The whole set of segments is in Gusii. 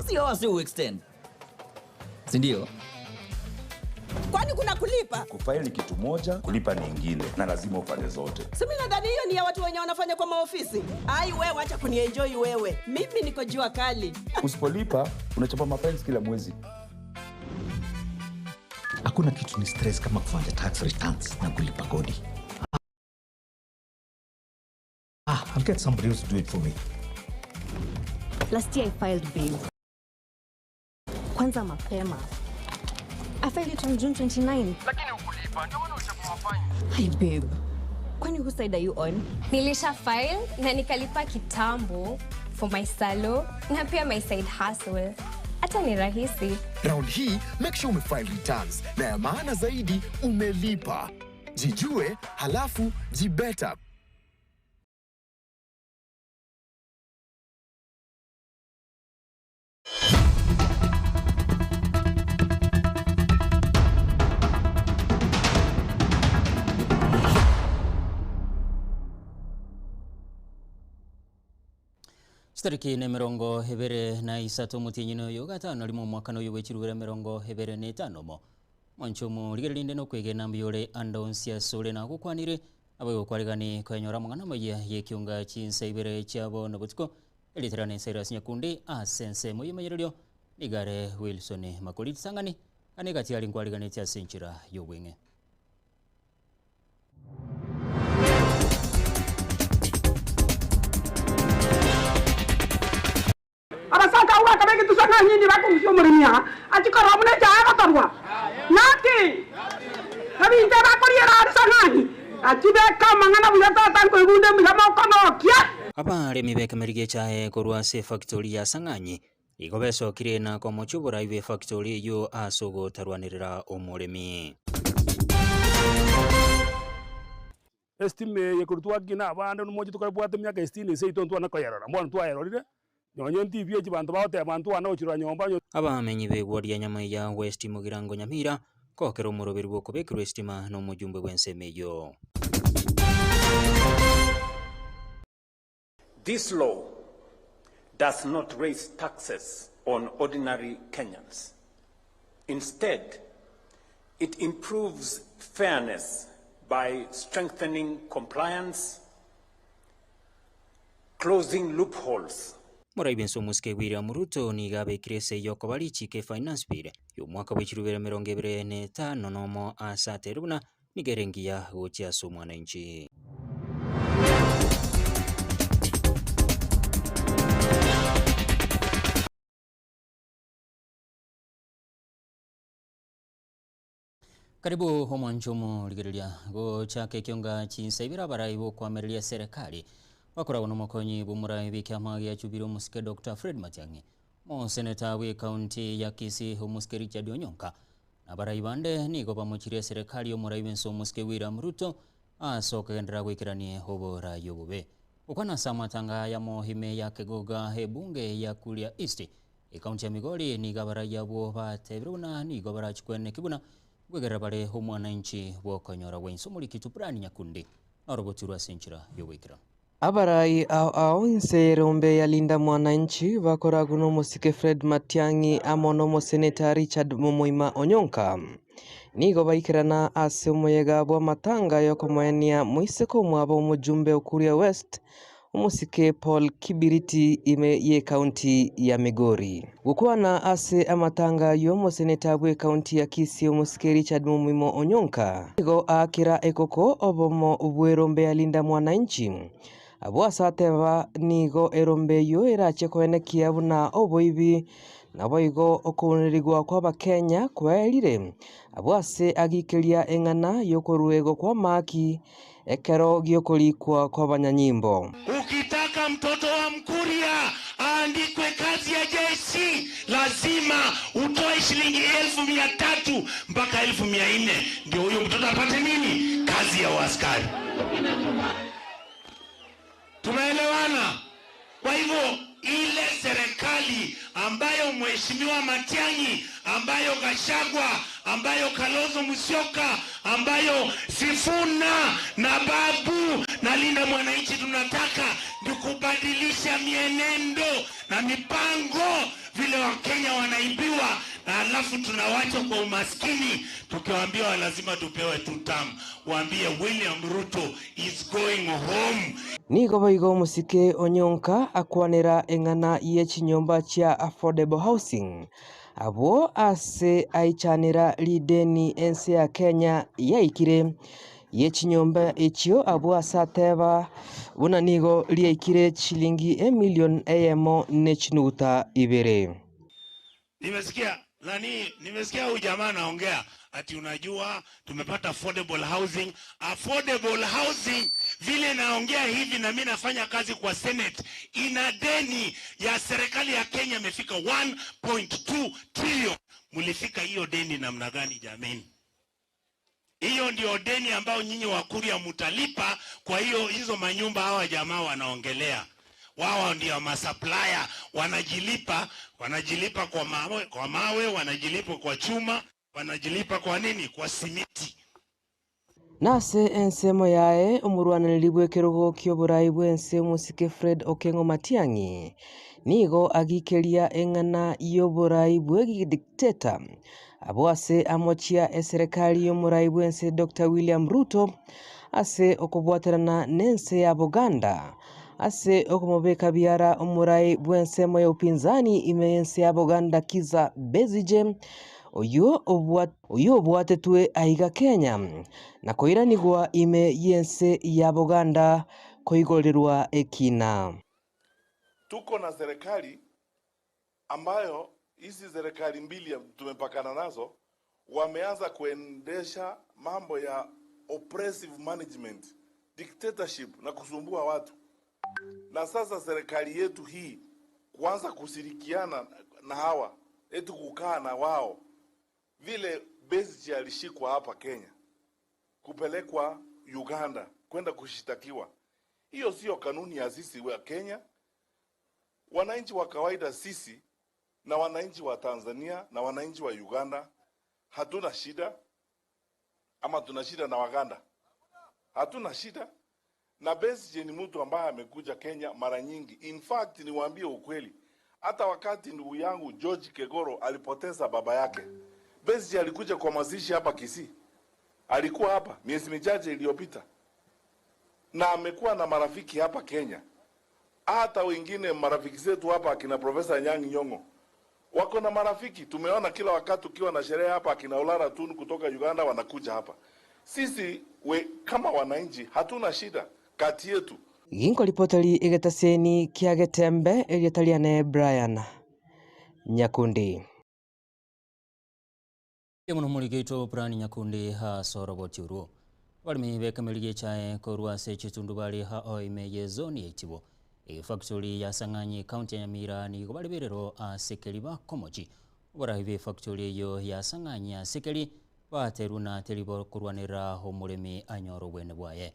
Si hawa si uextend. Si ndio? Kwani kuna kulipa? Kufile ni kitu moja, kulipa ni ingine, na lazima ufanye zote. Si mimi nadhani hiyo ni ya watu wenye wanafanya kwa maofisi. Ai wewe, acha kunienjoy wewe. Mimi niko jua kali. Usipolipa unachapa mafines kila mwezi. Hakuna kitu ni stress kama kufanya tax returns na kulipa kodi. Ah, I'll get somebody else to do it for me. Last year I filed babe. Kwanza mapema. I filed it on June 29. Lakini ukulipa ndio maana uchapa mafine. Hi babe. Kwani whose side are you on? Nilisha file na nikalipa kitambo for my salo na pia my side hustle. Hata ni rahisi. Round hii make sure umefile returns na ya maana zaidi umelipa. Jijue halafu jibeta. Chitariki na emerongo ebere na isato omotienyi oyo gatano rimo omwakano oyo bwechirubere emerongo ebere na etano mo mwancho omorigereri rinde nokwegena mbuya ore ande onsi ase ore nagokwanire nabo igokwarigani koenyora amang'ana amaya ya ekiunga chinsa ibere chiabo na botuko erietera na Cyrus Nyakundi ase ensemo y'emanyererio nigare Wilson Makori tisang'ani ane egati ari nkwariganetie ase enchera ya obweng'e. Abasacha abwo bakaba egetuso ng'a nyinyi bakogusia omoremi aa, achie korora buna echae agotorwa. Naki? Ebinto ebakoriera aria Sang'anyi, achie beka amang'ana buya tata nkoigunda emiga mokonokia. Abaremi b'ekemeri gi'echae korwa ase efactori ya Sang'anyi igo besokire na komochia oborai bw'efactori eyio ase ogotarwanerera omoremi. Estima eye korwa twakina abande nomoche tokabwate emiaka sitini seito ntwana koyerora, bono twayerorire, nonye entibi echi banto bagoteba ntwana gochirora nyomba. Abamenyi b'egwari ya Nyamaiya West Mugirango Nyamira kogokera omoroberi bw'okobekerwa estima na omojumbe bw'ensemo eyio. This law does not raise taxes on ordinary Kenyans. Instead, it improves fairness by strengthening compliance, closing loopholes. Morai bw'ense omosike William Ruto nigo abekire ase eyio okoba richiko efinance bill y'omwaka bw'echirubere emerongo ebere na etano nomo ase aterwe buna nigo ere engiya gochia ase omwananchi. Karibu omwancho omorigereria gochaka ekionga chinsa ibere abarai bokoamereria serikali bakoragwa nomokonyi bw'omorai bw'ekiama giachubire omosike Dr. Fred Matiang'i omoseneta bw'ecounty ya Kisii omosike Richard Onyonka na abarai bande nigo bamochirie eserekari y'omorai bw'ense omosike William Ruto ase okogenderera goikeranie oborai obobe. Gokwana ase amatanga ayamo ime ya Kegoga ebunge ya Kuria East ecounty ya Migori nigo abarai abwo batebire buna nigo barachikweneki buna Nkwegerera bare omwananchi bw'okonyora gwensi omoriki Brian Nyakundi norogotirwe ase enchera y'ogoikeranu. Abarai ao ao inse y'erombe ya Linda Mwananchi bakoragwa n'omosike Fred Matiang'i amo n'omoseneta Richard Momoima Onyonka nigo baikerana ase omoyega bw'amatanga y'okomoenia moiseke omwabo omojumbe o Kuria West Omosike Paul Kibiriti ime y'ecounty ya Migori. Gokwana ase amatanga y'omoseneta bw'ecounty ya Kisii omosike Richard Mumimo Onyonka nigo aakera ekoko obomo bw'erombe ya Linda Mwananchi abwo ase ateba nigo erombe eyio erache koenekia buna oboibi naboigo okounerigwa kw'abakenya kwaerire abwo ase agikeria eng'ana y'okoruegwa kw'amaki ekero gi'okorikwa kw'abanyanyimbo. Ukitaka mtoto wa Mkuria aandikwe kazi ya jeshi, lazima utoe shilingi 300,000 mpaka 400,000 ndio huyo mtoto apate nini? Kazi ya uaskari. Tumeelewana? Kwa hivyo ile serikali ambayo Mheshimiwa Matiang'i, ambayo Gachagua, ambayo Kalonzo Musyoka, ambayo Sifuna na Babu na Linda Mwananchi tunataka ni kubadilisha mienendo na mipango vile Wakenya Alafu tunawachwa kwa umaskini tukiwaambiwa lazima tupewe two term. Waambie William Ruto is going home. Nigo boigo omosike Onyonka akwanera eng'ana ye chinyomba chia affordable housing abwo ase aichanera rideni ense ya Kenya yaikire ye chinyomba echio abwo ase ateba buna nigo riaikire chilingi emilion eyemo ne chinuguta ibere. Nimesikia nani, nimesikia huyu jamaa anaongea ati unajua tumepata affordable housing. Affordable housing, vile naongea hivi na mimi nafanya kazi kwa Senate, ina deni ya serikali ya Kenya imefika 1.2 trillion. Mlifika hiyo deni namna gani jameni? Hiyo ndio deni ambayo nyinyi Wakuria mutalipa. Kwa hiyo hizo manyumba hawa jamaa wanaongelea wao ndio masupplier, wanajilipa, wanajilipa kwa mawe, wanajilipa kwa chuma, wanajilipa kwa nini? Kwa simiti. Nase ensemo yaye omorwaneri bwa ekerogo kia oborai bwa ense omosike Fred Okengo Matiang'i nigo agikeria eng'ana ya oborai bwa egedikteta abo ase amochia eserekari ya omorai bwa ense Dr. William Ruto ase okobwaterana na ense ya Buganda ase okomobeka biara omorai bwa ensemo ya upinzani ime ense ya Buganda Kizza Besigye oyo obwatetwe aiga Kenya na koiranigwa ime yense ya Buganda koigorerwa ekina. Tuko na serikali ambayo hizi serikali mbili tumepakana nazo wameanza kuendesha mambo ya oppressive management, dictatorship na kusumbua watu. Na sasa serikali yetu hii kuanza kushirikiana na hawa eti kukaa na wao, vile Besigye alishikwa hapa Kenya kupelekwa Uganda kwenda kushitakiwa, hiyo sio kanuni ya sisi wa Kenya. Wananchi wa kawaida sisi na wananchi wa Tanzania na wananchi wa Uganda hatuna shida, ama tuna shida na Waganda? Hatuna shida. Na Besigye ni mtu ambaye amekuja Kenya mara nyingi. In fact, niwaambie ukweli, hata wakati ndugu yangu George Kegoro alipoteza baba yake, Besigye alikuja kwa mazishi hapa Kisii. Alikuwa hapa miezi michache iliyopita, na amekuwa na marafiki hapa Kenya. Hata wengine marafiki zetu hapa akina Profesa Anyang' Nyong'o wako na marafiki. Tumeona kila wakati ukiwa na sherehe hapa akina Olara Tunu kutoka Uganda wanakuja hapa. Sisi we, kama wananchi hatuna shida kati yetu. Ginkoripoteri egetaseni kia Getembe erietariane Brian Nyakundi. Muno muligito Brian Nyakundi ha soroboti uruo. Balimi bekemerige chae korwa se chitundu bali ha oime ye zone ya Itibo. Factory ya Sang'anyi county ya Nyamira nigo baliberero asekeli bakomochi. Oborahi be factory eyo ya Sang'anyi asekeli bateruna teribo kurwanira omuremi anyoro bwene bwaye.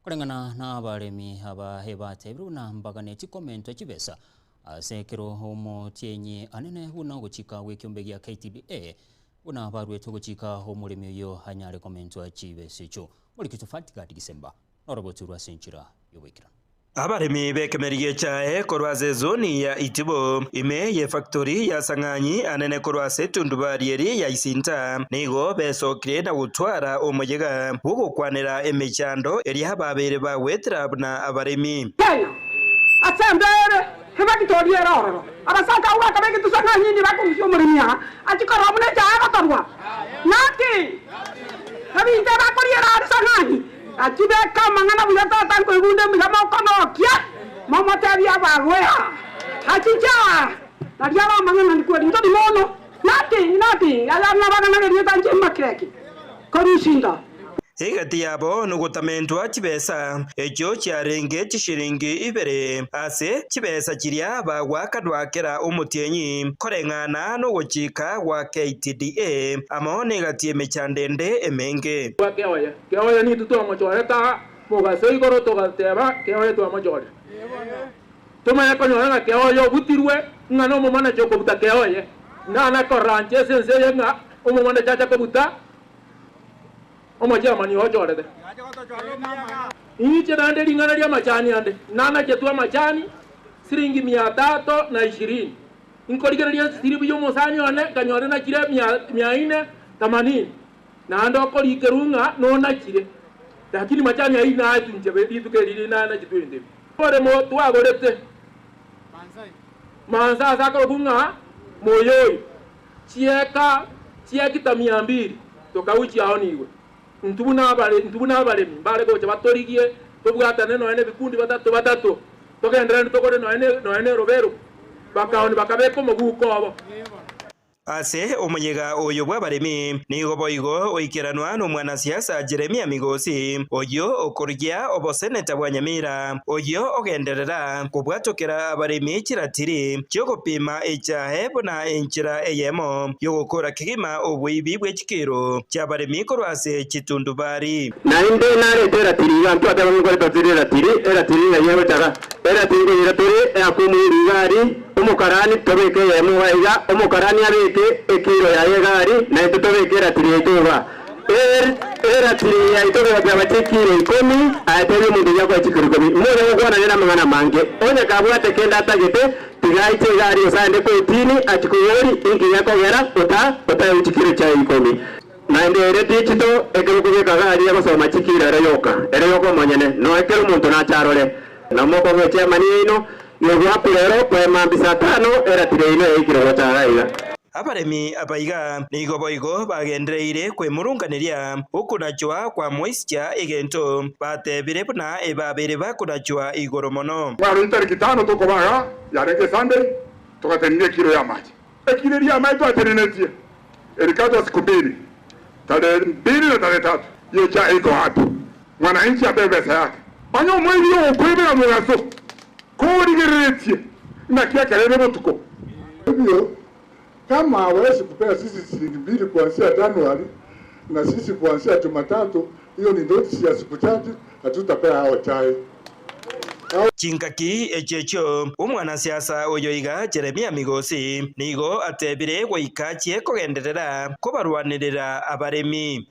Kulingana na abaremi aba hebatebirwe na mbagane chikomento chibesa asekero omotienyi anene buna ogochika gwekiombe gia KTDA buna barwete ogochika omuremi oyo anyare komentwa chibesa echo. Morikitu Fatigati Gisemba noroboti rwa senchira yoboikirano. Abaremi bekemerige chae korwa zoni ya Itibo ime ye factory ya Sang'anyi anene korwa tundubari eri ya Isinta nigo besokire na gutwara omuyega bwogokwanera emechando eri ababere bawetera na abaremi Kenya asembere hebakitorie rororo abasaka uga kabeke tusang'anyi ndi bakurusia omoremi aa achikora mune chaagatorwa naki ebinto ebakoriera ari Sang'anyi achibeka mang'ana buya tata nkoigunde mbuya mokonokia momotebia bagwea achicha naria bamang'ana nikweri ntori mono nati nati ayang'abang'anagerie tanche makireki korusinda Egati yabo nugutamentwa chibesa ekyo chiarenge chishiringi ibere ase chibesa chiria bagwakadwakera omutienyi koreng'ana nogochika gwa KTDA amo negati emechandende emenge keoye keoye nitu twamochoreta mogaso igoro togateba keoye twamochore tumanye konyora ng'a keoye obutirwe ng'a na omomwana chokobuta keoye nana koranche ase ense eye ng'a omomwana chacha kobuta omochiamani ochorete inche nande ring'ana ria amachani ande nana chetwa amachani siringi 320 Nkorigereria esiribu y'omosani one, nkanyora enachire mia ine themanini, naende okorikerwa ng'a nonachire, lakini machani ayio naetwe inche rituko eri rinanachitwe ebinto ebi. Oboremo twagorete mansa ase akorokwa ng'a Moyoi, chieka chiekita mia mbili, tokauchia aonigwe. Intwe buna intwe buna abaremi mbare gocha batorigie, tobwatane nonya nebikundi batato batato, togendererane togore nonya nonya na erobero, bakaoni bakabeka omoguko obo. Ase omoyega oyo bw'abaremi nigo boigo oikeranwa nomwanasiasa Jeremia Migosi, oyio okorigia oboseneta bwa Nyamira, oyio ogenderera kobwatokera abaremi chiratiri chi'ogopima echae buna enchera eyemo y'ogokora kegima oboibi bwe chikiro chi'abaremi korwa ase chitundubari. Naende narete eratiri iga, ntwateba ng'a nkoreta tore eratiri, eratiri ng'ai egochaka? Eratiri nkoyira tore eakumu ye rigari, omokarani tobeke eyemo iga iga, omokarani abeke ekiro yaye egari, naintwe tobeke eratiri yaito iga. Eratiri eye yaito gegoteba chikiro ikomi, aye tebia omonto oyio akoe chikiro ikomi. Monya gokwanania namang'ana amange. Onye kabwate kende atagete, tiga aiche egari gose aende kotini achie koboria inki gekogera ota otaewe chikiro chiaye ikomi. Naende ere tichito ekero okobeka gari agosoma chikiro ere yoka, ere yoka omonyene, noe kera omonto nache arore. Na omokong'u echiamani yaino yogwakwa rero koema mambia saa tano eratiri yaino yaikire gocha iga iga. Abaremi abaiga nigo boigo bagendereire kwemurunganeria okonachwa kwa moischa egento batebire buna ebabeire bakonachwa igoro mono. Bono chitariki tano tokoba iga, yarenge Esunday, togatenenia ekiro y'amache. Ekiro eria y'amache twatenenetie erikatwa siku mbili, tarehe mbili na tarehe tatu, yecha iko wapi? Mwananchi apewe ebesa yake. Onye omoibi ogokoibera mogaso, korigereretie naki ekerebe botuko. Hivyo kama hawawezi kupea sisi shilingi mbili kuanzia Januari na sisi kuanzia Jumatatu, hiyo ni notice ya siku chache, hatutapea hao chai. Chingaki echio echio omwanasiasa oyo iga Jeremia Migosi nigo atebire goika achie kogenderera kobarwanerera abaremi.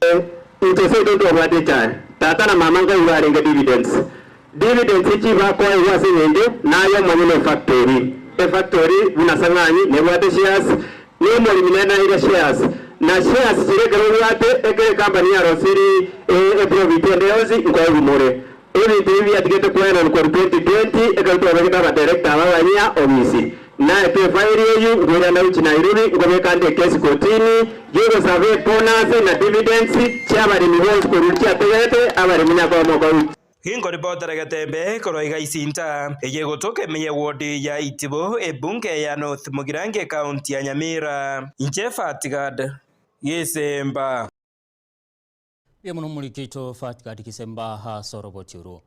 Inche seito ntwabwate echae. Tata na mama nkaigwa arenge dividends. Dividends echi bakoegwa ase eng'encho naye omonyene efactory. Efactory buna Sang'anyi nebwate shares, na omoremi nere naeire shares. Na shares chiria ekero obwate, ekero ecompany yarosiri eprofit ende yonsi nkoegwa more. Ebinto ebi biatigete koenanwa korwa 2020 ekero twabegete abadirector aba abanyia obisi. Naetwe efairi eyio nkoirana gochia Nairobi nkobeka ande ekesi kotini y'ogosaba ebonus na dividends chiabaremi bonsi korwa chiategerete abaremi nakomoka gochia. Ginkoripotera Getembe korwa iga Isinta, eye egotoka ime ye ward ya Itibo, ebunge ya North Mugirango ecounty ya Nyamira. Inche Fatgad Gisemba. Mbuya mono omoriki oito Fatgad Gisemba ase oroboti orwo.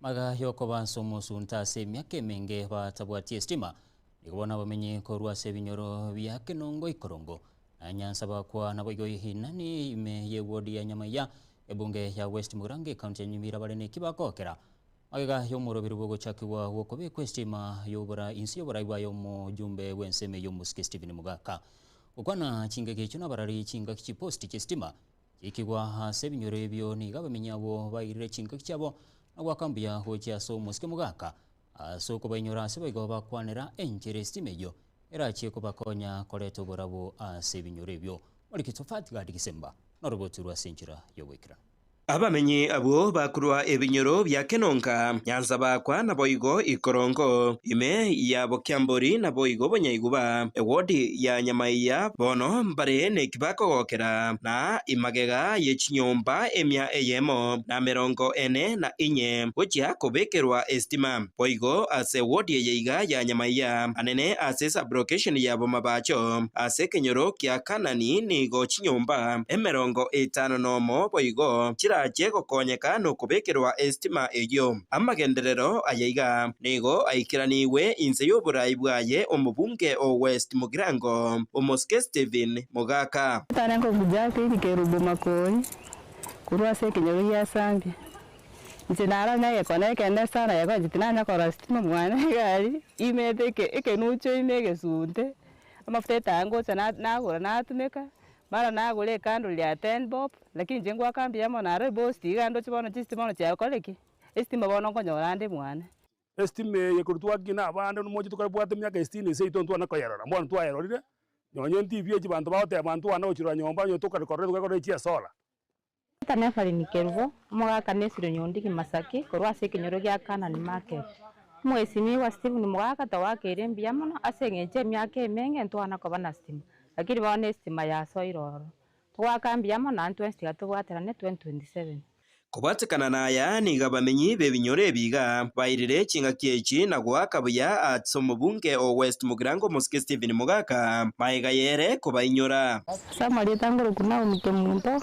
Maga yokoba ase omosunte ase emiaka emenge batabwati estima, nigo bono abamenyi korwa ase ebinyoro bia Kenongo Ikorongo na Nyansa bakwa naboigo Inani ime ye ward ya Nyamaiya Ebunge ya West Mugirango ecounty ya Nyamira bare neki bakogokera magega y'omoroberi bw'ogochakigwa gw'okobekwa estima y'obora inse y'oborai bwaye omojumbe bw'ensemo eyio omosike Stephen Mugaka. Gokwana chingaki echio nabarari chingaki chiposti chi'estima chiikigwa ase ebinyoro ebio nigo abamenyi abwo bairire chingaki chiabo na goaka mbuya gochia ase omosike Mugaka ase okobainyora ase boigo bakwanera enchera estima eyio erachie kobakonya koreta oborabu ase ebinyoro ebio. Morikito Fatgad Gisemba. Noroboti rw'ase enchera y'ogoikeranu. Abamenyi abwo bakorwa ebinyoro bia Kenonka, Nyanza-Bakwa, naboigo Ikorongo, ime ya Bokiambori, naboigo Bonyaiguba, ewodi ya Nyamaiya, bono mbare neki bakogokera, na imagega ye chinyomba emia eyemo, na emerongo ene na inye, gochia kobekerwa estima. Boigo ase ewodi eye iga ya Nyamaiya, anene ase sublocation ya Bomabacho, ase ekenyoro kia Kanani nigo chinyomba emerongo etano nomo boigo chirache gokonyeka nokobekerwa esitima eyio. Amagenderero aya iga nigo aikeranigwe inse y'oborai bwaye omobunge o West Mugirango, Omosike Stephen Mogaka. Tare nkobuja keiri kerubo makori, korwa ase ekenyoro gia Sambia. Inche naro negekone ekende sana gekonya tinanya korora sitima mwane egari, imete eke ekenucho ime egesunte. Amafuta etaya ngocha na nagora natumeka, mara nagora ecandle ya ten bob, lakini inche ngoaka mbuya mono aro ebosti iga ndoche bono chistima bono chiakorire ki? Estima bono nkonyora ande mwane. Estima eye korwa twakina abande moche tokabwate emiaka esitini ense yaito ntwana koyerora, bono twayerorire, nonye entibi echi banto bagoteba ntwana gochirora nyomba onye tokare korora tokare korora chiesola. Tata Nephaline Kerubo, omogaka Nesiro Nyondigi Masaki korwa ase ekenyoro gia Canaan Market. Omwesimigwa Stephen Mogaka togakeire mbuya mono ase eng'encho emiaka emenge ntwana koba na stima, lakini bono estima yasoire ororo. Togoaka mbuya mono naende twensi tiga tobwaterane 2027. Kobwatekana naya nigo abamenyi b'ebinyoro ebi iga bairire chingaki echi na goaka buya ase omobunge o West Mugirango Omosike Stephen Mogaka maega yere kobainyora. Ase amarieta ngorokwa Naomi Kemunto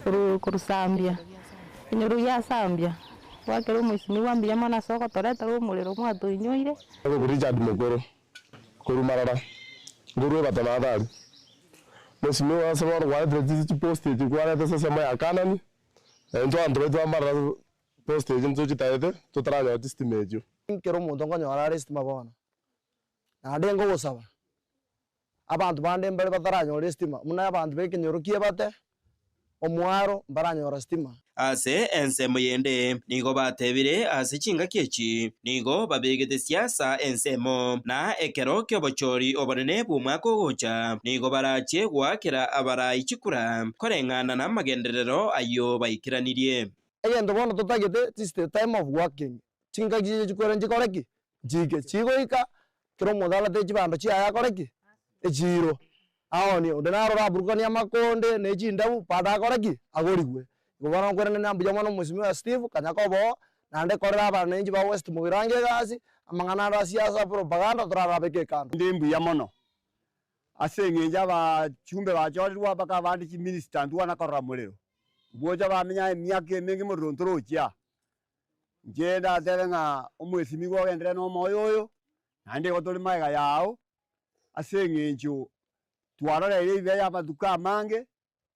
korwa Sambia, ekenyoro gia Sambia, gwakera omoisinigwa mbuya mono ase ogotoretera omorero mwatoinyoire. Ngorokwa Richard Mokoro korwa Marara, nkorwa Ebato na Athari. Mheshimiwa ase bono kwaretire chipost echi kwareta ase ensemo ya Kanani, Na intwe abanto baito ba mbarara post echi ntochitaete totaranyora chistima echio. Kera omonto nkonyora are estima bono, naende nkogosaba, abanto bande mbare bataranyora estima, buna abanto ba ekenyoro kiebate, omwaro, mbaranyora stima. Ase ensemo yende nigo batebire ase chingaki echi nigo babegete siasa ensemo, na ekero ki'obochori obonene bw'omwaka ogocha nigo barache goakera abarai chikura koreng'ana namagenderero ayio baikeranirie. Egento bono totagete, this is the time of working, chingaki chiria chikwera nchikore ki? Nchike. Chigoika, kera omonto arete chibando chiaye akore ki? Echiiro. Aonie, onde naro oraburukanie amakonde ne chindabu, bado akore ki? Agorigwe. Igo bono nkwerenania mbuya mono Mheshimiwa Steve, kanya koba oo, naende korera abananchi ba West Mugirango egasi, amang'ana aro a siasa, propaganda, torarabeke ekando. Inde mbuya mono ase eng'encho abachumbe bachorirwe mpaka abande chiminister ntwana korora morero, gocha bamenya emiaka emenge morero ntorochia aa. Inche ndatebe ng'a omwesimigwa ogenderere na omoyo oyo, naende igo tore magega yao, ase eng'encho twaroreire ebibe amatuko amange,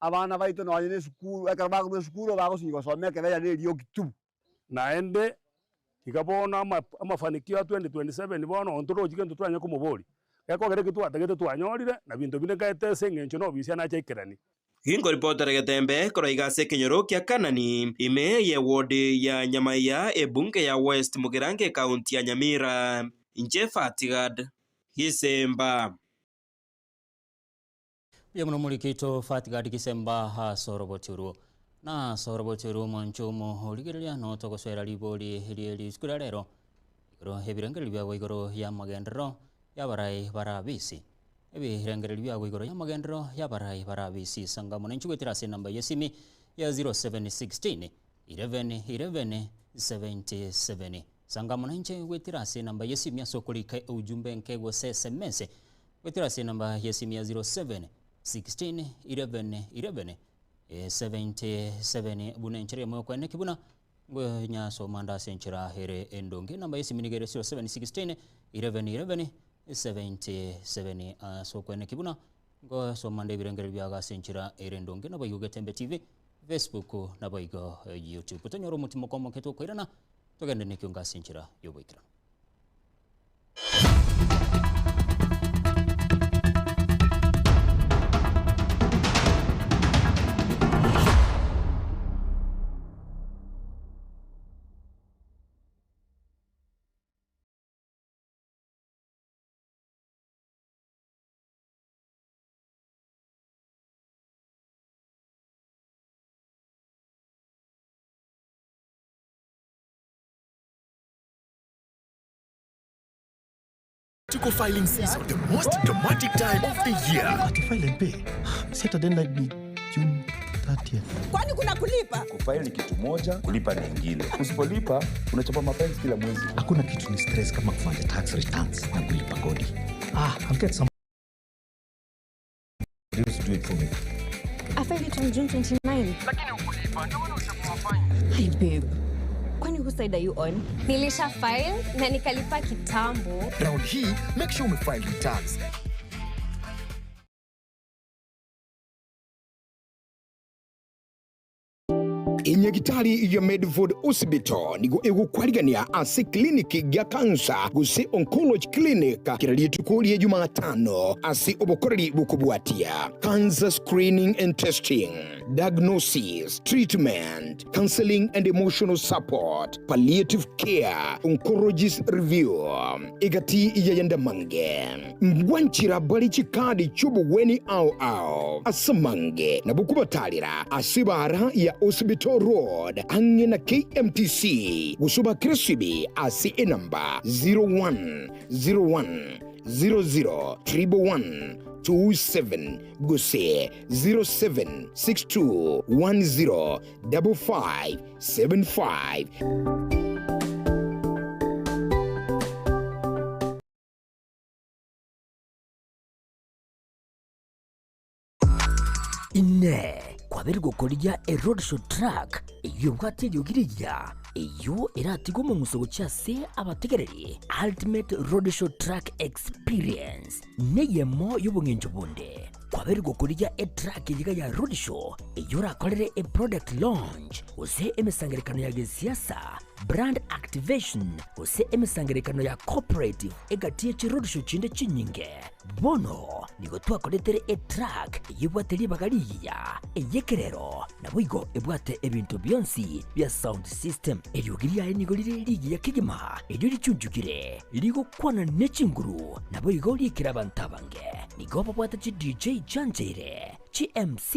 abana baito nonye na esukuru, ekero bakorwa esukuru bagosinywa gosoma ekebeya na erioki tu. Naende iga bono amafanikio a 2027 bono ntorochi gento toranye komoboria. Gekogera eki twatagete twanyorire, na binto binde nkaete ase eng'encho na obisia nache aikeranie. Ginkoripotera getembe korwa iga ase ekenyoro kia Kanani, ime ye ward ya Nyamaiya, ebunge ya West Mugirango ekaunti ya Nyamira. Inche Fatigad Gisemba. Mbuya mono omoriki oito Fatgard Gisemba ase oroboti orwo. Na ase oroboti orwo omwancho omorigereria notogosoera ribori rie rituko ria rero igoro ebirengererio biabo igoro y'amagenderero y'abarai barabisi. Ebirengererio biabo igoro y'amagenderero y'abarai barabisi sanga mono inche goetera ase enamba y'esimi ya 0716 11 11 77. Sanga mono inche goetera ase enamba y'esimi ase okorika eujumbe enke gose sms Goetera ase enamba y'esimi ya 07 16 11 11 77 buna enchera eyemo y'okweneki buna ngonyasoma ande ase enchera ere endonge. Enamba y'esimi nigo ere 07 16 11 11 77 ase okweneki buna ngosoma ande ebirengererio biago ase enchera ere endonge. Naboigo Getembe TV, Facebook naboigo YouTube. Tonyore omotimoko omoke tokoirana togende nekiongo ase enchera y'oboikeranu. Tuko filing season, the most dramatic time of the year. Ati file and pay. Set a deadline ni June 30th. Kwani kuna kulipa? Kufile ni kitu moja, kulipa ni ingine. Usipolipa unachapa mafines kila mwezi. Hakuna kitu ni stress kama kufanya tax returns na kulipa kodi. Ah, I'll get some else to do it for me. I filed it on June 29. Lakini hukulipa, ndio maana ulichapa mafaini. Hi babe. Kwani whose side are you on? Nilisha file na nikalipa kitambo. Round hii, make sure umefile returns. Enyagitari ya Medford Hospital nigo egokwarigania ase clinic gia cancer gose oncology clinic kera rituko rie Jumatano ase obokoreri bokobwatia cancer screening and testing. Diagnosis, treatment, counseling and emotional support, palliative care, oncologist review. Egati y'ayande amange. Mbwanchera bare chikadi chi'obogweni ao ao ase amange nabo kobatarera ase ebaara ya Hospital Road ang'e na KMTC gose obakere esibi ase enamba 01 01 00 111 27 gose 07 62 10 55 75. Inee! Kwabeire gokorigia eroadshow truck eyio ebwate eriogi rigiya, eyio eratige omong'uso gochia ase abategereri? Ultimate Roadshow Truck Experience neyemo y'obong'encho bonde. Kwabeire gokorigia etruck eyio iga ya roadshow eyio orakorere eproduct launch gose emesangererekano ya gesiasa, brand activation gose emesangererekano ya corporate egati ye chiroadshow chinde chinyinge. Bono nigo twakoretere etruck eyio ebwate ribaga rigiya, ey'ekerero, naboigo ebwate ebinto bionsi bia sound system. Eriogi riaye nigo rire rigiya kegima, erio richunchukire, rigokwana ne chinguru, naboigo riikire abanto abange. Nigo babwate chi DJ chiancheire, chi MC,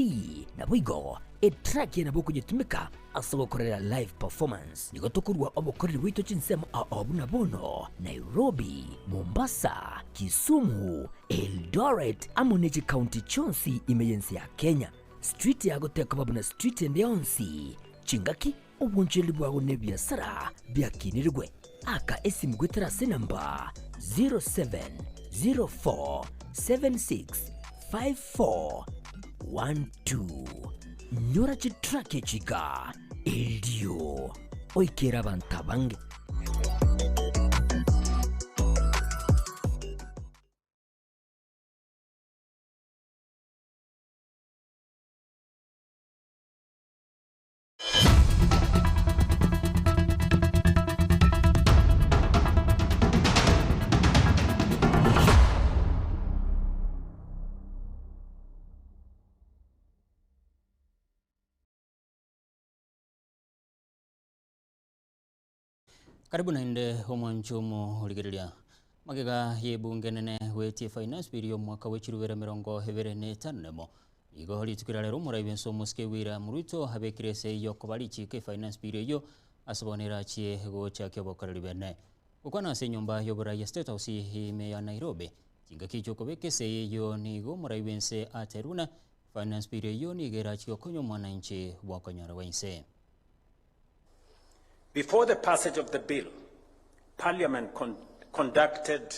naboigo etruck eye nabo okonyetumeka Ase ogokorera live performance nigo tokorua obokoreri bwaito chinsemo ao buna bono Nairobi, Mombasa, Kisumu, Eldoret amo ne chikaunti chionsi ime y'ense ya Kenya. Street yago tekoba buna street ende yonsi, chingaki, obonchoreri bwago na ebiasara biakinirigwe. Aka esimu goetera ase enamba 0704765412. Nyora chitraki echi iga, erio oikere abanto abange. Karibu naende omwancho omorigereria. Magega y'ebunge enene goetia Finance Bill y'omwaka bwe chirubere 2025. Igo rituko ria rero omorai bw'ense omosike William Ruto abekire esegi y'okoba richiiko efinance bill eyio ase bono erachie gochakia obokoreri bene. Gokwana ase enyomba y'oborai ya State House ime ya Nairobi, chingaki chi'okobeka esegi eyio nigo omorai bw'ense aterwe buna finance bill eyio nigo erachie gokonya omwananchi bw'okonyora gwa inse. Before the passage of the bill, Parliament con conducted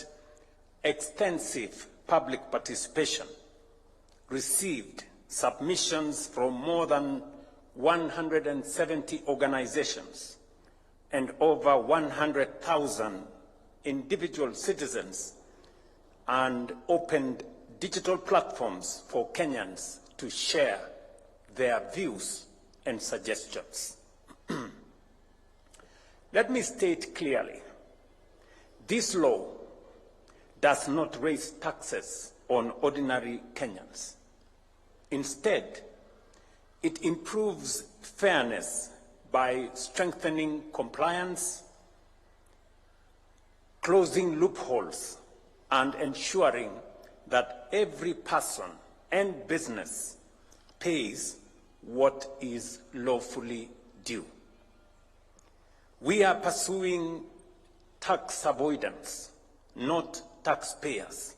extensive public participation, received submissions from more than 170 organizations and over 100,000 individual citizens and opened digital platforms for Kenyans to share their views and suggestions. Let me state clearly, this law does not raise taxes on ordinary Kenyans. Instead, it improves fairness by strengthening compliance, closing loopholes, and ensuring that every person and business pays what is lawfully due. We are pursuing tax avoidance, not taxpayers,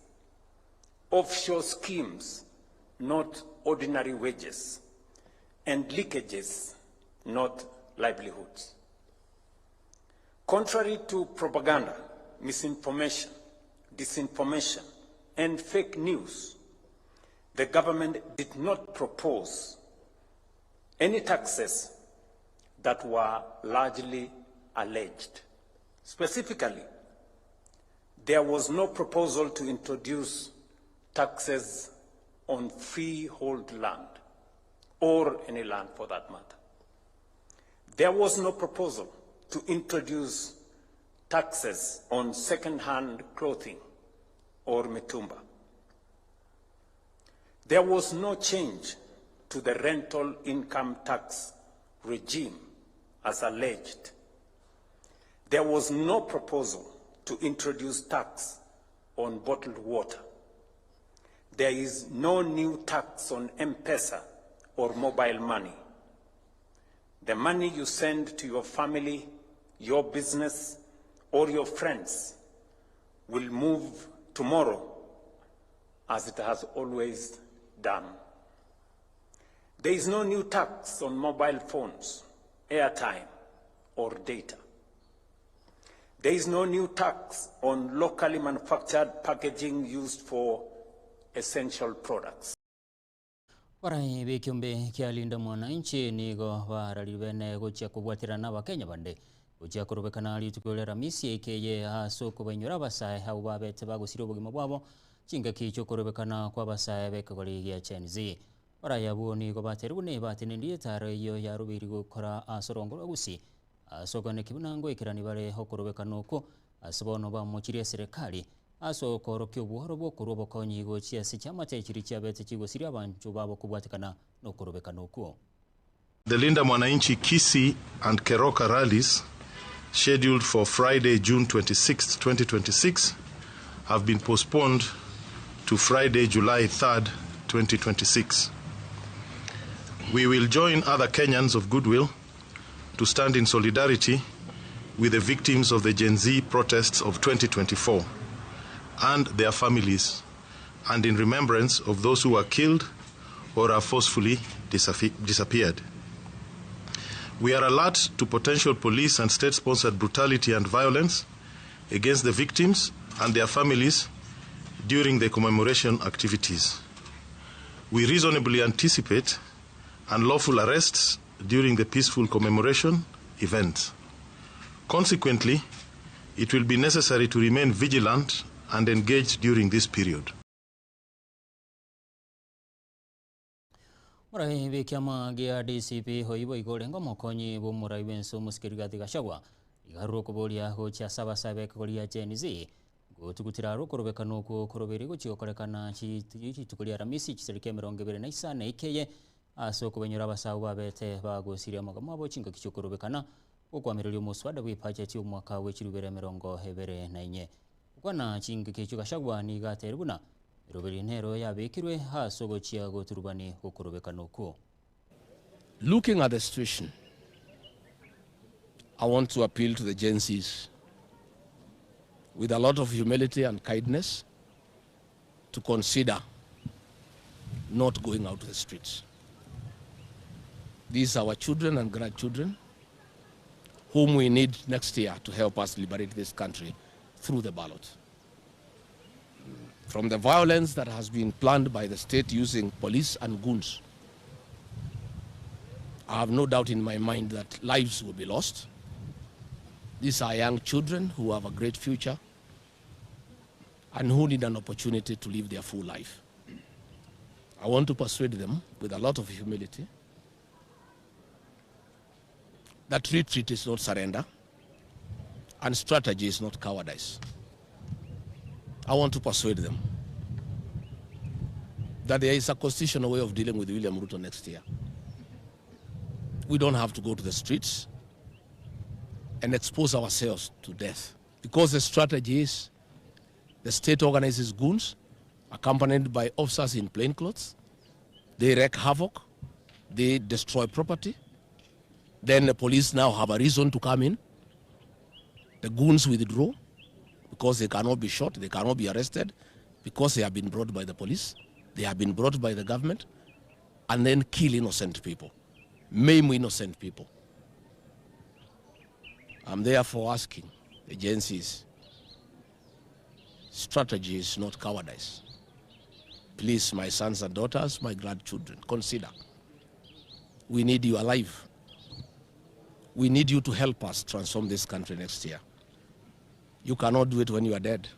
offshore schemes, not ordinary wages, and leakages, not livelihoods. Contrary to propaganda, misinformation, disinformation, and fake news, the government did not propose any taxes that were largely alleged. Specifically, there was no proposal to introduce taxes on freehold land, or any land for that matter. There was no proposal to introduce taxes on second-hand clothing or mitumba. There was no change to the rental income tax regime as alleged. There was no proposal to introduce tax on bottled water. There is no new tax on M-Pesa or mobile money. The money you send to your family, your business, or your friends will move tomorrow as it has always done. There is no new tax on mobile phones, airtime, or data. There is no new tax on locally manufactured packaging used for essential products. Abarai b'ekiombe kia Linda Mwananchi nigo bararire bene gochia kobwaterana na Abakenya bande gochia korobekana rituko ria Aramisi eke ase okobainyora abasae abwo babete bagosiria obogima bwabo chingaki chiokorobekana kwa abasae b'ekegori gia Gen Z. Abarai abwo nigo baterigwe buna batenenirie etaro eyio yarobeirwe gokora ase orongo rwa Gusii ase okoeneki buna ngoikerani bare okorobekana okwo ase bono bamochirie eserekari ase okorokia obworo bw'okorwa obokonyi gochia ase chiamate chiria chiabete chigosiria abanto babo kobwatekana na okorobekana okwo. The Linda Mwananchi Kisii and Keroka rallies scheduled for Friday, June 26, 2026, have been postponed to Friday, July 3rd, 2026. We will join other Kenyans of goodwill to stand in solidarity with the victims of the Gen Z protests of 2024 and their families, and in remembrance of those who were killed or are forcefully disappeared. We are alert to potential police and state sponsored brutality and violence against the victims and their families during the commemoration activities. We reasonably anticipate unlawful arrests during the peaceful commemoration event. Consequently, it will be necessary to remain vigilant and engaged during this period. Omorai bw'ekiama gia DCP oyio boigo orenge omokonyi bw'omorai bw'ense omosike Rigathi Gachagua iga arure okoboria gochia ase abasae b'ekegori gia Gen Z gotugutera are okorobekana okwo korobeire gochia gokorekana rituko ria Aramisi chitariki emerongo ebere na isano ekeye ase okobainyora abasae abwo babete bagosiria amagamo abo chingaki chi'okorobekana gokwamireria omoswada bw'ebudget y'omwaka bwe chirubere emerongo ebere na inye. Gokwana chingaki echio Gachagua nigo ateire buna eroberi nero yabekirwe ase ogochia goturubani gokorobekana okwo. Looking at the situation, I want to appeal to the Gen Zs with a lot of humility and kindness to consider not going out to the streets. These are our children and grandchildren whom we need next year to help us liberate this country through the ballot. From the violence that has been planned by the state using police and goons, I have no doubt in my mind that lives will be lost. These are young children who have a great future and who need an opportunity to live their full life. I want to persuade them with a lot of humility that retreat is not surrender and strategy is not cowardice. I want to persuade them that there is a constitutional way of dealing with William Ruto next year. We don't have to go to the streets and expose ourselves to death because the strategy is the state organizes goons accompanied by officers in plain clothes. They wreak havoc. They destroy property. Then the police now have a reason to come in. The goons withdraw because they cannot be shot, they cannot be arrested because they have been brought by the police, they have been brought by the government, and then kill innocent people, maim innocent people. I'm therefore asking the agencies, strategy is not cowardice. Please, my sons and daughters, my grandchildren, consider. We need you alive. We need you to help us transform this country next year. You cannot do it when you are dead.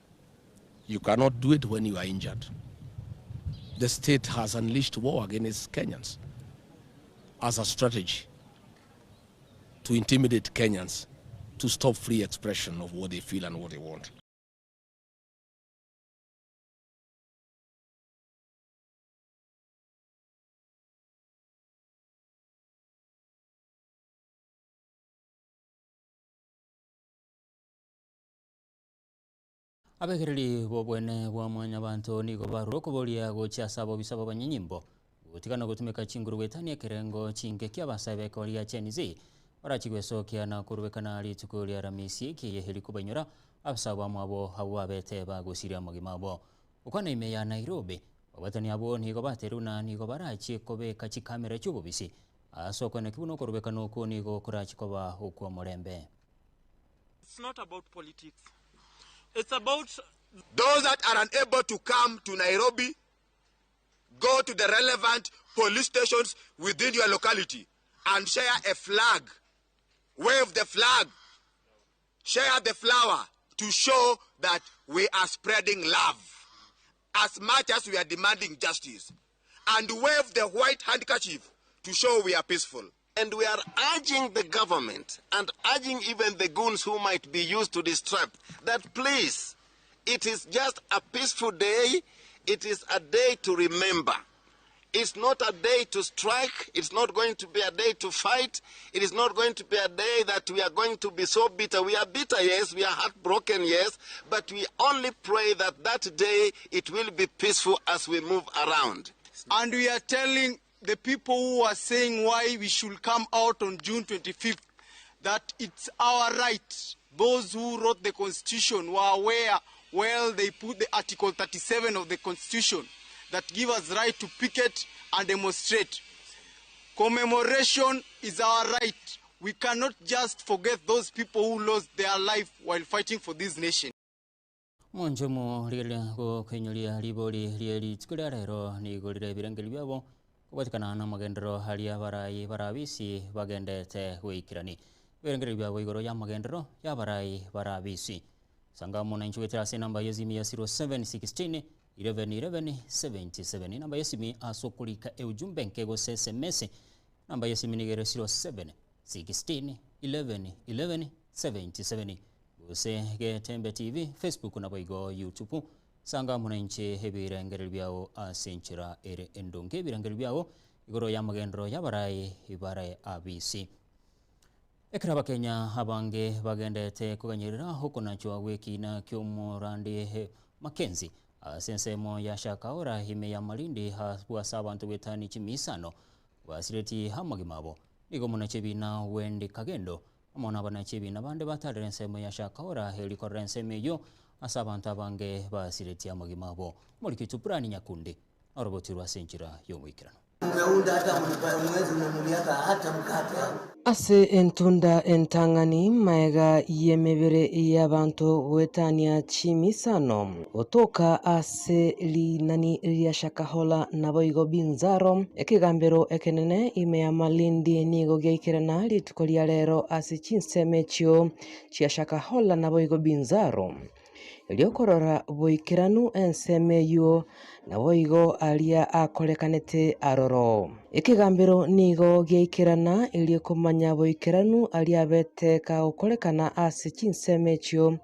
You cannot do it when you are injured. The state has unleashed war against Kenyans as a strategy to intimidate Kenyans to stop free expression of what they feel and what they want. Abegereri b'obwene bwa Mwanyabanto nigo barure okoboria gochia ase abobisa b'abanyanyimbo, gotigana gotumeka chinguru goetania ekerengo chinke ki'abasae b'ekegori gia Gen Z barachie gwesokia na korubekana rituko ria Aramisi eki eri kobainyora abasae bamwabo abwo babete bagosiria amagima abo. Gokwana ime ya Nairobi, ababwatani abwo nigo bateire buna nigo barachie kobeka chikamera chi'obobisi ase okoeneki buna okorubekana okwo nigo korachie koba okw'omorembe. It's not about politics. It's about Those that are unable to come to Nairobi, go to the relevant police stations within your locality and share a flag. Wave the flag. Share the flower to show that we are spreading love as much as we are demanding justice. And wave the white handkerchief to show we are peaceful. And we are urging the government and urging even the goons who might be used to disrupt that please, it is just a peaceful day. It is a day to remember. It's not a day to strike. It's not going to be a day to fight. It is not going to be a day that we are going to be so bitter. We are bitter, yes. We are heartbroken, yes. But we only pray that that day it will be peaceful as we move around. And we are telling the people who are saying why we should come out on June 25th that it's our right. Those who wrote the Constitution were aware, well, they put the Article 37 of the Constitution that give us right to picket and demonstrate. Commemoration is our right. We cannot just forget those people who lost their life while fighting for this nation. Omonto omo rigereria gokoinyoria ribori rie rituko ria rero nigo rire ebirengererio biabo kobwatekana namagenderero aria abarai barabisi bagendete goikerani. Ebirengererio biabo igoro y'amagenderero y'abarai barabisi. Sanga amo nainche goetera ase enamba y'esimi ya 0716 11 11 77. Enamba y'esimi ase okorika eujumbe enke gose sms. Enamba y'esimi nigo ere 0716 11 11 77. Gose Getembe TV, Facebook naboigo YouTube. Sanga amo nainche ebirengererio biao ase enchera ere endonge. Ebirengererio biao igoro y'amagenderero y'abarai bare abisi. Ekero Abakenya abange bagenderete koganyerera okonachwa gw'ekiina ki'omorandi Mackenzie ase ensemo ya Shakahola ime ya Malindi abwo ase abanto goetania chimisano basireti amagima abo, nigo omonachi ebiina Wendy Kagendo amo nabanachi ebiina bande batarire ensemo ya Shakahola eri korora ensemo eyio ase abanto abange basiretie amagima abo. Omoriki oito Brian Nyakundi norobotirwe ase enchera y'omoikeranu. Ase entunda entang'ani magega y'emebere y'abanto goetania chimisano, gotoka ase rinani ria Shakahola naboigo Binzaro, ekegambero ekenene ime ya Malindi nigo giaikerana rituko ria rero ase chinsemo echio chia Shakahola naboigo Binzaro. Erio korora boikeranu ensemo eyio, naboigo aria akorekanete aroro. Ekegambero nigo giaikerana erio komanya boikeranu aria abete kagokorekana ase chinsemo echio,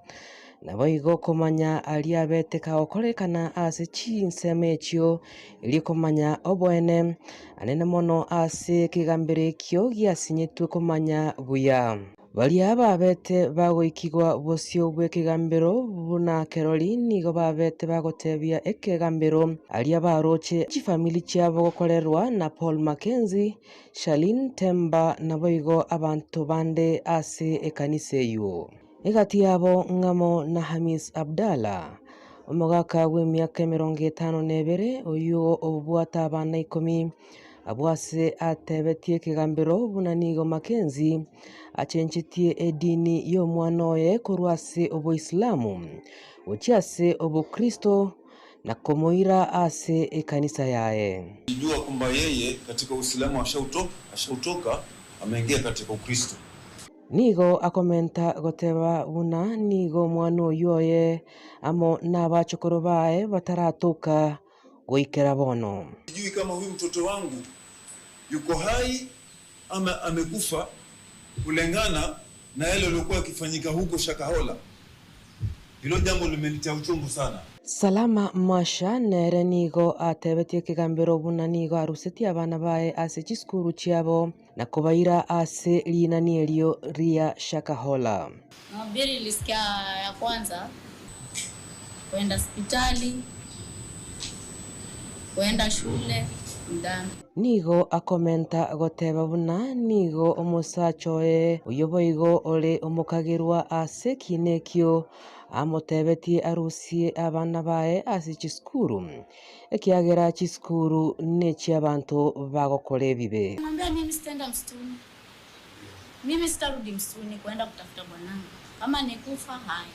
naboigo komanya aria abete kagokorekana ase chinsemo echio, erio komanya oboene anene mono ase ekegambero ekio giasinyetwe komanya buya. Baria babete bagoikigwa bosio bw'ekegambero buna kerori nigo babete bagotebia ekegambero aria baroche chifamiri chiabo gokorerwa na Paul Mackenzie, Charlene Temba naboigo abanto bande ase ekanisa eyio. Egati yabo ng'amo na Hamis Abdalla, omogaka bw'emiaka emerongo etano na ebere, oyio obwate abana ikomi, Abwo ase atebetie ekegambero buna nigo Mackenzie achenchetie edini y'omwana oye korwa ase oboislamu gochia ase obokristo na komoira ase ekanisa yaye. Jua kwamba yeye katika Uislamu ashautoka, ashautoka ameingia katika Ukristo. Nigo akomenta goteba buna nigo omwana oyio oye amo nabachokoro baye bataratoka goikera bono. Sijui kama huyu mtoto wangu yuko hai ama amekufa kulengana na yale yaliyokuwa yakifanyika huko Shakahola. Hilo jambo limenitia uchungu sana. Salama Masha nere nigo atebetie ekegambero buna nigo arusetie abana baye ase chisukuru chiabo na kobaira ase rinani erio ria Shakahola. Mahubiri nilisikia ya kwanza. Kwenda hospitali, kwenda shule ni dhambi. Nigo akomenta goteba buna nigo omosacha oye oyio boigo ore omokagerwa ase ekiina ekio amotebetie arusie abana baye ase chisukuru, ekiagera chisukuru nechi'abanto bagokora ebibe. Mwambia mimi sitaenda msituni, mimi sitarudi msituni kwenda kutafuta bwanangu, kama ni kufa haya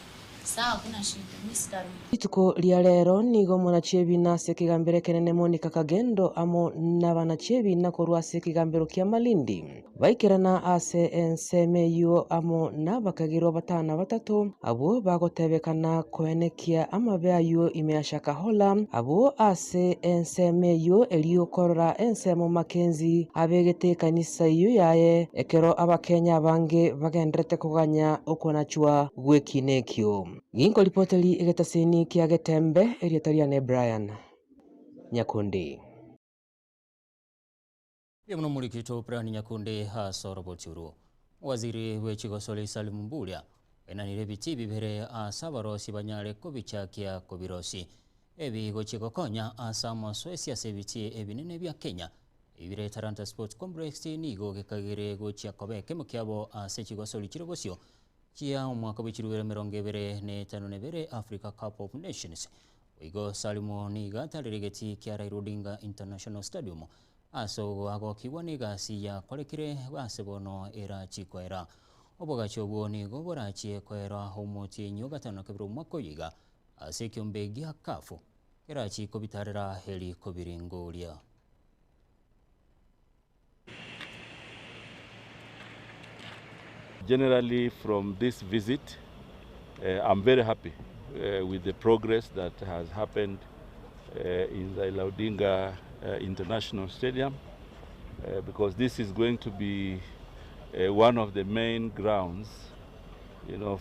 sawa, hakuna shida, mimi sitarudi. Rituko ria rero nigo omonachiebi ase ekegambero ekenene Monica Kagendo amo nabanachiebi korwa ase ekegambero kia Malindi baikerana ase ensemo eyio amo nabakagerwa batano batato abwo bagotebekana koenekia amabe aywo ime ya Shakahola abwo ase ensemo eyio erio korora ensemo Mackenzie abegete ekanisa eyio yaye ekero abakenya abange bagenderete koganya okonachwa gw'ekina ekio. Ginkoripoteri egetaseni kia Getembe erieta riane Brian Nyakundi. Muno mulikito Brian Nyakundi ase oroboti orwo. Waziri bw'echigosori Salim Mvurya enanire ebiti bibere ase abarosi banyare kobichakia kobirosi ebi gochia gokonya ase amasoesi ase ebiti ebinene bia Kenya ebire Talanta Sports Complex nigo gekagere gochia koba ekemo kiabo ase chigosori chire bosio chia omwaka bw'echirubere 2052 Africa Cup of Nations. Igo Salimu nigo atarire egeti kia Raila Odinga International Stadium ase agokigwa n'egasi yakorekire ase bono erachikoera. Obogachi obwo nigo borachie koera omotienyi gatano kabere omwaka oyo iga ase ekiombe gia CAF kerachi kobitarera eri kobiringoria. Generally, from this visit, I'm very happy with the progress that has happened in the Raila Odinga International Stadium, because this is going to be one of the main grounds,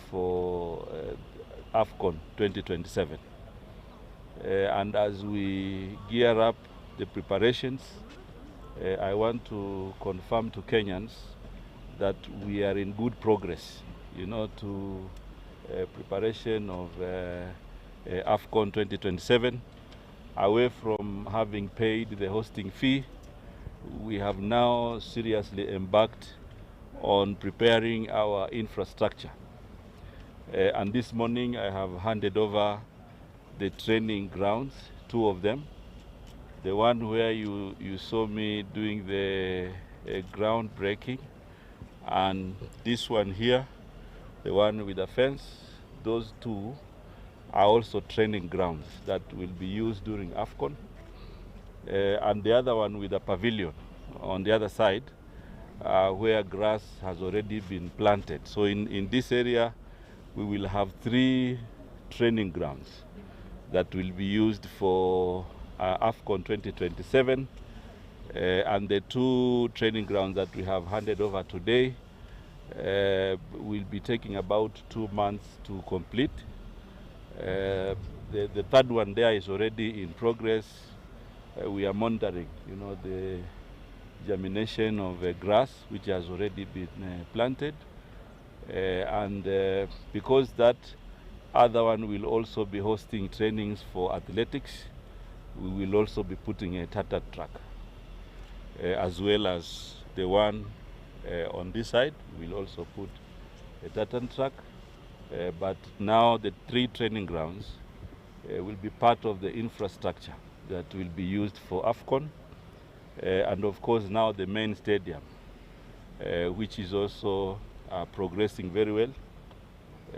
for AFCON 2027. And as we gear up the preparations, I want to confirm to Kenyans that we are in good progress, to preparation of AFCON 2027. Away from having paid the hosting fee, we have now seriously embarked on preparing our infrastructure. And this morning I have handed over the training grounds, two of them. The one where you saw me doing the groundbreaking, and this one here, the one with the fence, those two are also training grounds that will be used during AFCON. And the other one with a pavilion on the other side, where grass has already been planted. So in this area, we will have three training grounds that will be used for AFCON 2027. And the two training grounds that we have handed over today will be taking about 2 months to complete. The third one there is already in progress. We are monitoring, the germination of grass, which has already been planted. And because that other one will also be hosting trainings for athletics, we will also be putting a tartan track, as well as the one on this side. We'll also put a tartan track. But now the three training grounds will be part of the infrastructure that will be used for AFCON. And of course now the main stadium, which is also progressing very well.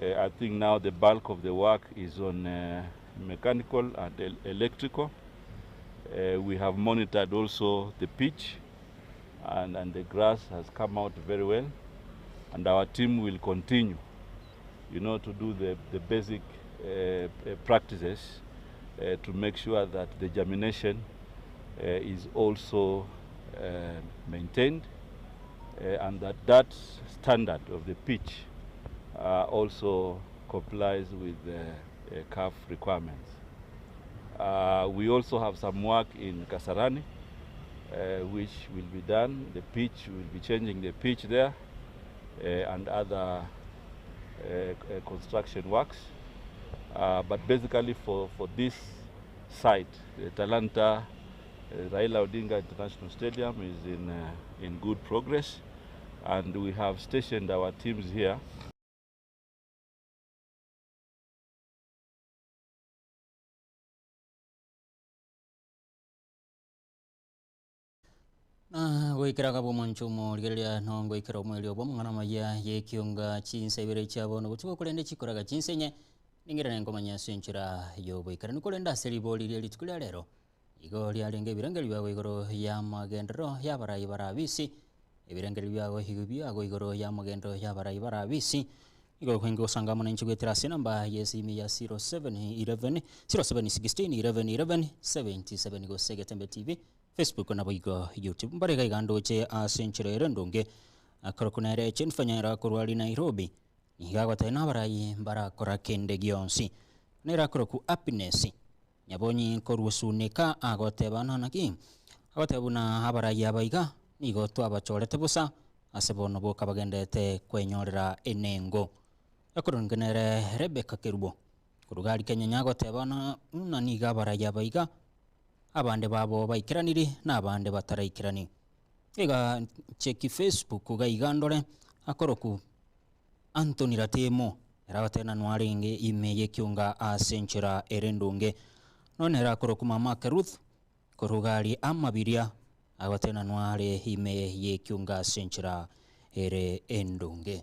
I think now the bulk of the work is on mechanical and electrical. We have monitored also the pitch, and the grass has come out very well. And our team will continue, to do the basic practices to make sure that the germination is also maintained, and that standard of the pitch also complies with the CAF requirements. We also have some work in Kasarani, which will be done. The pitch, will be changing the pitch there, and other construction works. Uh, but basically for, for this site, the Talanta Raila Odinga International Stadium is in, uh, in good progress and we have stationed our teams here. Na goikera gabo omonche omorigereria nongoikera omweri obo omong'ana amaya y'ekionga chinsa ibere chia bono botuko korende chikoraga chinsa enye ning'irane nkomanya ase enchera y'oboikeranu korende ase ribori rie rituko ria rero igo riarenge ebirengererio biago igoro y'amagenderero y'abarai bare abisi ebirengererio biago igo biago igoro y'amagenderero y'abarai bare abisi igo kwenge gosanga amo nainche goetera ase enamba y'esimi ya 0711 0716 11 11 77 gose Getembe TV Facebook naboigo YouTube. Mbare iga iga ndoche ase enchera ere endonge, akorokwa nere Jennifer Nyaira korwa aria Nairobi, nigo agoteba nabarai mbarakora kende gionsi. Nere akorokwa Happiness Nyabonyi korwa Suneka agoteba naki? Agoteba buna abarai aba iga nigo twabachorete bosa ase bono boka bagenderete kwenyorera enengo. Ekorong'e nere Rebecca Kerubo korwa iga aria Kenyenya agoteba buna nigo abarai aba iga Abande babo baikeraniri na abande bataraikerani. Iga cheki Facebook iga iga ndore akoroku Anthony Ratemo ere agotenanwa arenge ime y'ekionga ase enchera ere endonge. Nonya nere akoroku mamake Ruth korwa iga aria Amabiria agotenanwa are ime y'ekionga ase enchera ere endonge.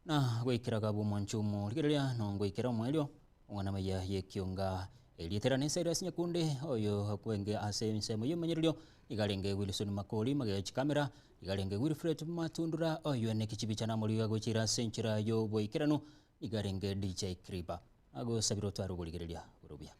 Na goikera gabwo omwancho omorigereria nongoikera omoerio Omwana maya y'ekionga erieta riane Cyrus Nyakunde oyo okwenge ase ensemo y'omonyererio iga arenge Wilson Makori magega chikamera iga arenge Wilfred Matundura oyo ene kichibicha namoriga gochira ase enchera y'oboikeranu iga arenge DJ Kriba agosabire otware oborigereria bore obuya.